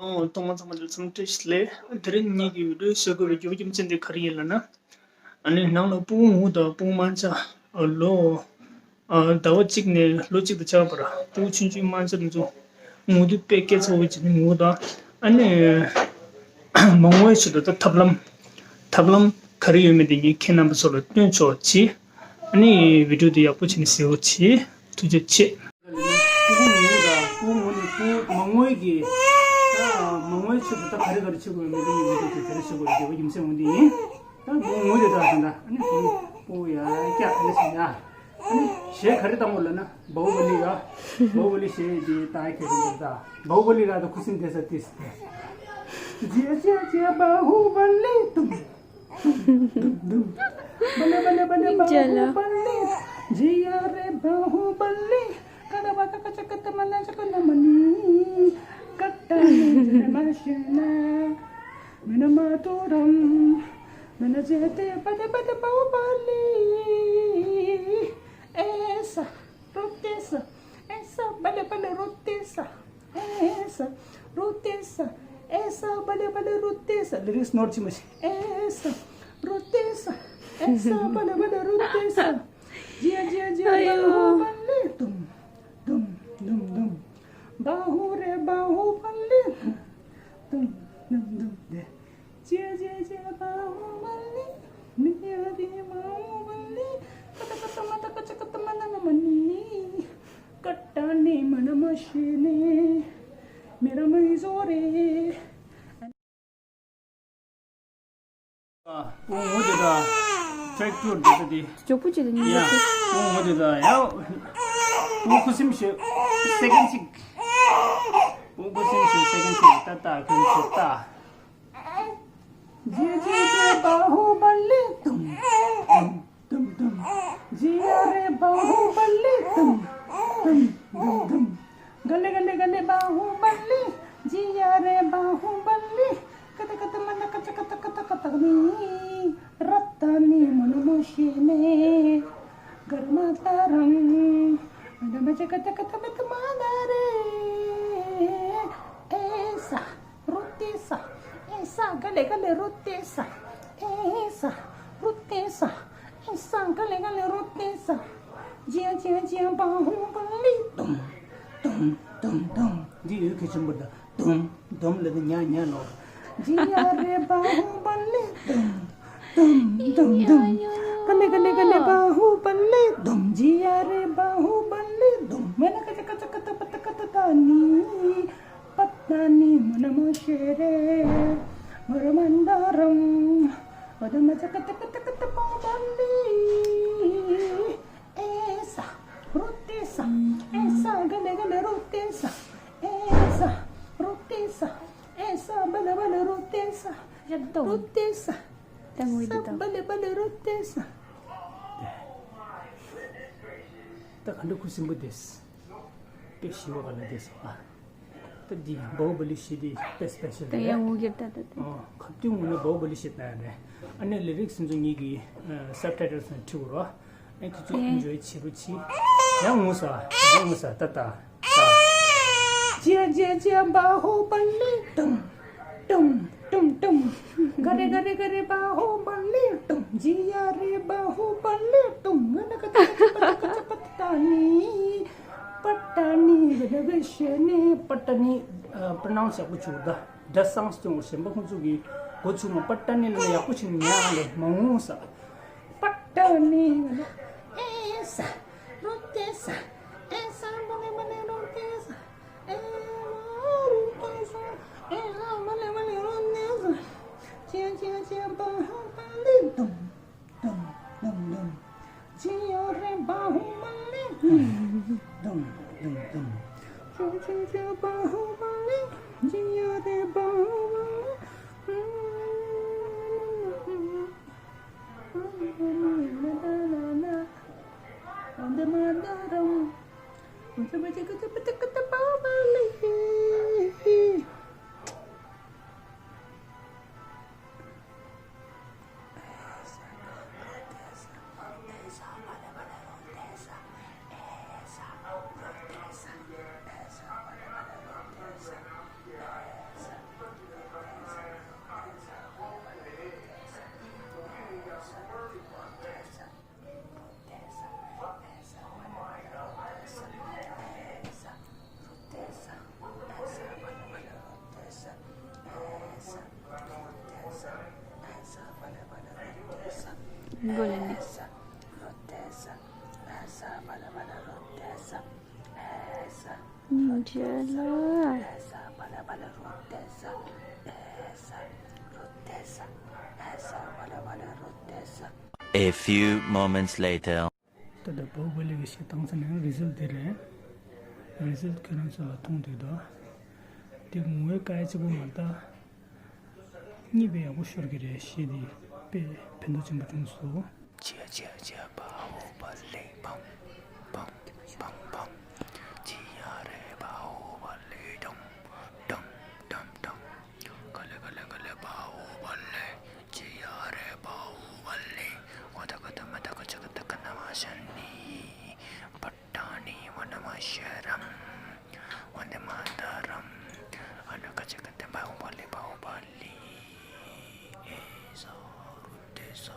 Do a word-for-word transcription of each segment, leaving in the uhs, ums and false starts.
ཨོ། ཐོག་མ་ཚང་མ་ལ་འཚམས་འདྲི་ཞིག་ལས། དེ་རིང་ངེད་ཀྱི་བི་ཌིའོ་བཟོ་དགོས་པའི་རྒྱུ་རྐྱེན་དེ་ག་རེ་ཡིན་ལབ་ན། ཨ་ནི་ནང་ལ་སྤུ་གུ་ངུ་དང་སྤུ་གུ་དམར་འབྱར། ལོ། ཨ། ཟླ་བ་གཅིག་ནས་ལོ་གཅིག་དང་ཕྱེད་ཀ་བར་སྤུ་གུ་ཆུང་ཆུང་དམར་འབྱར་ཚོ་བྱས་ནས་ངུ་དུས་དཔེ་སྐད་ཚ་བོ་བྱས་ནས་ངུ་དང་། ཨ་ནི་མ་ངུ་བའི་ཆེད་དུ་ད་ཐབས་ལམ། ཐབས་ལམ་ག་རེ་ཡོད་མེད་དེ་ངས་ཁྱེད་རྣམ་པ་ཚོ་ལ་སྟོན་ཆོག་བྱས། ཨ་ནི་བི་ཌིའོ་དེ་ཡག་པོ་བྱས་ནས་གཟིགས་རོགས་བྱེད། ཐུགས་རྗེ་ཆེ། སྤུ་གུ་ངུ་དང་སྤུ་གུ་ངུ་ནས་སྤུ་གུ་མ་ངུ་གི། ད་མ་ངུའི་ཆེད་དུ་ད་ག་རེ་ག་རེ་བྱེད་དགོས་མེད་དེ་ངས་བི་ཌིའོ་དེ་དེ་རེ་བྱེད་དགོས་རྒྱུ་རྒྱུ་མཚན་འོང་དེ་ཡིན། ད་སྤུ་གུ་ངུ་དེ་ད་ད་ད་ཨ་ནི་སྤུ་གུ་ཡ་སྐྱ་ཨ་ནི་ཟེར་ཡ། ཨ་ནི་གཞས་ག་རེ་བཏང་དགོས་ལབ་ན། བྷ་ཧུ་བ་ལི་ར། བྷ་ཧུ་བ་ལི་གཞས་དེ་བཏང་ཡ་ཁྱེད་རང་ཚོ་ད། བྷ་ཧུ་བ་ལི་ར་ད་ཁུ་སིམ་བསྡད་ས་དེ་སི་ཏེ། ཇི་ཡ་ཇི་ཡ་ཇི་ཡ་བྷ་ཧུ་བ་ལི་དུམ། དུམ་དུམ་དུམ། བ་ལི་བ་ལི་བ་ལི་བྷ་ཧུ་བ་ལི། ཇི་ཡ་རེ་བྷ་ཧུ་བ་ལི། ཀ་ད་བ་ད་ཀ་ཅ་ཀ་ད་མ་ན་ཅ་ཀ་ན་མ་ནི། ཀ་ཏ་ནི་ཇི་ན་མ་ཤི་ན། མི་ན་མ་ཏུ་རམ། མི་ན་ཇེ་ཏེ་བ་ལི་བ་ལི་བྷ་ཧུ་བ་ལི། ཨེ་ས། རུ་ཏེ་ས། ཨེ་ས་བ་ལི་བ་ལི་རུ་ཏེ་ས། ཨེ་ས། རུ་ཏེ་ས། ཨེ་ས་བ་ལི་བ་ལི་རུ་ཏེ་ས། ལི་རིགས་ནོར་ཅི་མ་ཤེས། ཨེ་ས། རུ་ཏེ་ས། ཨེ་ས་བ་ལི་བ་ལི་རུ་ཏེ་ས། ཇི་ཡ་ཇི་ཡ་ཇི་ཡ། ཨ་ཡོ། བྷ་ཧུ་བ་ལི་དུམ། དུམ་དུམ་དུམ། བྷ་ཧུ་རེ་བྷ་ཧུ་བ་ལི། དུམ་དུམ་དུམ་དུམ་དེ། ཅེ་ཅེ་ཅེ་བྷ་ཧུ་བ་ལི། མི་ཡ་རི་བྷ་ཧུ་བ་ལི། ཀ་ཏ་ཀ་ཏ་མ་ཏ་ཀ་ཅ་ཀ་ཏ་མ་ན་ན་མ་ནི། ཀ་ཏ་ནི་མ་ན་མ་ཤི་ནི། མི་ར་མི་ཟོ་རེ། ཨ། སྤུ་གུ་ངུ་དེ་དང་། ཊེག་ཊུ་དེ་དང་དེ། ཅོག་པུ་ཅིག་དང་ཡ། སྤུ་གུ་ངུ་དེ་དང་ཡ། སྤུ་གུ་ཁུ་སིམ་ཤོས་སེ་ཀེན་ཌ་གཅིག་སྤུ་གུ་ཁུ་སིམ་ཤོས་སེ་ཀེན་ཌ་གཅིག་ཏ་ཏ་ཁུ་སིམ་ཤོས་ཏ། ཇི་ཇི་ཇི་བྷ་ཧུ་བ་ལི་དུམ། དུམ་དུམ། ཇི་ཡ་རེ་བྷ་ཧུ་བ་ལི་དུམ། དུམ་དུམ་དུམ། ག་ལེ་ག་ལེ་ག་ལེ་བྷ་ཧུ་བ་ལི། ཇི་ཡ་རེ་བྷ་ཧུ་བ་ལི། ཀ་ཏ་ཀ་ཏ་མ་ན་ཀ་ཅ་ཀ་ཏ་ཀ་ཏ་ཀ་ཏ་ནི། ར་ཏ་ནི་མ་ན་མ་ཤི་ནི། གར་མ་ཏ་རང་། མ་ན་མ་ཅ་ཀ་ཏ་ཀ་ཏ་མ་ཏ་མ་ན་རེ། ཨེ་ས། རུ་ཏེ་ས། ཨེ་ས་ག་ལེ་ག་ལེ་རུ་ཏེ་ས། ཨེ་ས། རུ་ཏེ་ས། ཨེ་ས་ག་ལེ་ག་ལེ་རུ་ཏེ་ས། ཇི་ཡ་ཇི་ཡ་ཇི་ཡ་བྷ་ཧུ་བ་ལི་དུམ། དུམ་དུམ་དུམ། འདི་ཡུལ་གལ་ཆེན་པོ་རེད། དུམ་དུམ་ལབ་ན་ཉག་ཉག་ལོ། ཇི་ཡ་རེ་བྷ་ཧུ་བ་ལི་དུམ། དུམ་དུམ་དུམ། ག་ལེ་ག་ལེ་ག་ལེ་བྷ་ཧུ་བ་ལི་དུམ། ཇི་ཡ་རེ་བྷ་ཧུ་བ་ལི་དུམ། མ་ན་ཀ་ཅ་ཀ་ཅ་ཀ་ཏ་པ་ཏ་ཀ་ཏ་ཏ་ནི། པ་ཏ་ནི་མ་ན་མ་ཤི་རེ། མ་ར་མ་ན་རམ། བ་ད་མ་ཅ་ཀ་ཏ་ཀ་ཏ་ཀ་ཏ་བྷ་ཧུ་བ་ལི། ཨེ་ས། རུ་ཏེ་ས། ཨེ་ས་ག་ལེ་ག་ལེ་རུ་ཏེ་ས། ཨེ་ས། རུ་ཏེ་ས། ཨེ་ས་བ་ལེ་བ་ལེ་རུ་ཏེ་ས། རུ་ཏེ་ས། ས་བ་ལེ་བ་ལེ་རུ་ཏེ་ས། ད་ག་འདྲ་ཁུ་སིམ་པོ་དེ། དཔེ་ཞི་བ་ག་ལ་དེ་སོ་ཨ། ད་འདི་བྷ་ཧུ་བ་ལི་ཞི་དེ་དཔེ་སི་པེ་ཤལ་ད་རེད། ཡང་ངུ་གི་ད་ད་ད། ཨོ། ཁ་ཏུན་ངུ་ན་བྷ་ཧུ་བ་ལི་ཞི་ད་རེད། ཨ་ནི་ལི་རིགས་སུན་ཚོ་ངེད་ཀྱི་སབ་ཊའི་ཊལ་སུ་ཁྲིད་རོགས། ཨེ་ཁྱེད་ཚོ་ཨེ་ཨེན་ཇོའི་བྱེད་རོགས་གྱིས། ཡང་ངུ་ས། ཡང་ངུ་ས་ད་ད། ད། ཇི་ཡ་ཇི་ཡ་ཇི་ཡ་བྷ་ཧུ་བ་ལི་དུམ། དུམ་དུམ་དུམ། ག་རེ་ག་རེ་ག་རེ་བྷ་ཧུ་བ་ལི་དུམ། ཇི་ཡ་རེ་བྷ་ཧུ་བ་ལི་དུམ། ང་ན་ཀ་ཏ་ཀ་ཏ་པ་ཏ་ཀ་ཏ་པ་ཏ་ནི། པ་ཏ་ནི་ག་ན་ག་ཤ་ནི། པ་ཏ་ནི་པྲོ་ནའུན་སི་ཡག་པོ་བྱུང་ད། སྒྲ་གསང་སྟོན་གོ་གཞན་པ་ཁོང་ཚོ་གི་གོ་ཚུགས་མ། པ་ཏ་ནི་ལ་ཡག་པོ་བྱུང་ཉག་ལས་མ་ངུ་ས། པ་ཏ་ནི་ང་ན་ཨེ་ས། རུ་ཏེ་ས། ཨེ་ས་བ་ལེ་བ་ལེ་རུ་ཏེ་ས། ཨེ་ས་རུ་ཏེ་ས། ཨེ་ས་བ་ལེ་བ་ལེ་རུ་ཏེ་ས། ཅེ་ཅེ་ཅེ་བྷ་ཧུ་བ་ལི་དུམ། དུམ་དུམ་དུམ། ཇི་ཡ་རེ་བྷ་ཧུ་བ་ལི། དུམ་དུམ་དུམ། ཅེ་ཅེ་ཅེ་བྷ་ཧུ་བ་ལི། ཇི་ཡ་རེ་བྷ་ཧུ་བ་ལི། མགོ་ལ་ནི། སྙིང་རྗེ་ལ། A few moments later. ད་ལྟ་བྷ་ཧུ་བ་ལི་གི་ཞིག་བཏང་ཚར་ནས་རི་ཟལ་འདི་རེད། རི་ཟལ་ཁྱོད་རང་ཚོ་ལ་མཐོང་འདུག་ད། དེ་ངོ་བོའི་སྐད་ཆ་པོ་མ་ལྟ། གཉིད་པའི་ཡག་པོ་ཤོར་གི་རེད་ཞེས་དེ་དཔེ་ཕན་ཐོགས་ཆེན་པོ་བྱུང་སོང་། ཅི་ཡ་ཅི་ཡ་ཅི་ཡ་བྷ་ཧུ་བ་ལི་བམ་བམ་བམ་བམ། ཅི་ཡ་རེད་བྷ་ཧུ་བ་ལི་ཌམ་ཌམ་ཌམ་ཌམ། ག་ལེ་ག་ལེ་ག་ལེ་བྷ་ཧུ་བ་ལི། ཅི་ཡ་རེད་བྷ་ཧུ་བ་ལི། ཝ་ད་ག་ད་མ་ད་ག་ཅ་ག་ད་ག་ན་མ་ཤ་ནི། པ་ཏ་ནི་ཝ་ན་མ་ཤ་རམ། ཝན་དེ་མ་ཏ་རམ། ཨ་ན་ཀ་ཅི་ཀ་ཏེ་བྷ་ཧུ་བ་ལི་བྷ་ཧུ་བ་ལི། ཨེ་ས་རུ་ཏེ་ས།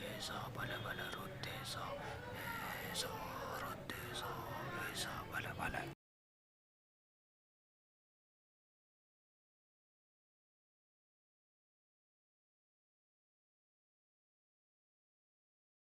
ཨེ་ས་བ་ལ་བ་ལ་རུ་ཏེ་ས། ཨེ་ས་